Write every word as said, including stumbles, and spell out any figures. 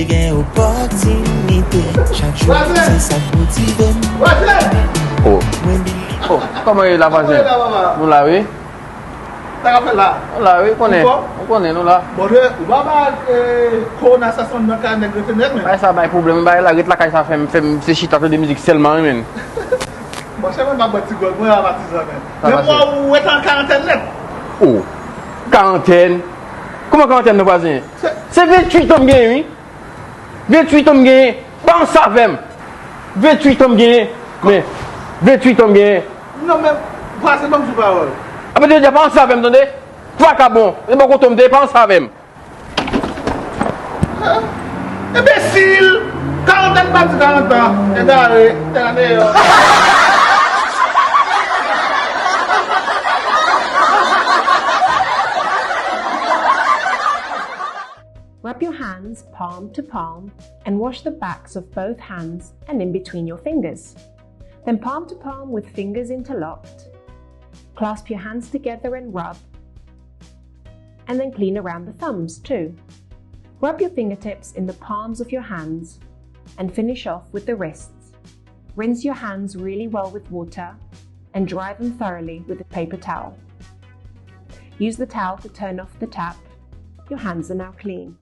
Gen opòtinite, chak jou se sa k motive m. Oh, Mwen di oh, kòman ye la vwazen? Nou la wi. Sa ka fè la. Nou la wi, konnen. Ou konnen nou la. Bon, je, ou pa ba eh, korona sa son nan ka nèg rete nèg men. Bay sa bay pwoblèm, bay la ret lakay sa fè m fè m se chita tande mizik sèlman wi men. Bon, chè mwen pa bwè ti gòl, mwen a patizan men. Sa Men pase. Mwen ou ret an karantèn nèt. Oh, karantèn. Kòman karantèn nan vwazen? Se venntuit an m genyen wi. Venntuit an m genyen. Pa ansanm avè m. Venntuit an m genyen. Men, venntuit an m genyen. Non men, vwazen ban m sou pawòl. Apa te di pa ansanm avè m tande. Vakabon, e bò kote m te pa ansanm avè m. Enbesil! Karantèn pa di karant an, egare, tèl ane yo. Rub your hands palm to palm and wash the backs of both hands and in between your fingers. Then palm to palm with fingers interlocked. Clasp your hands together and rub. And then clean around the thumbs too. Rub your fingertips in the palms of your hands and finish off with the wrists. Rinse your hands really well with water and dry them thoroughly with a paper towel. Use the towel to turn off the tap. Your hands are now clean.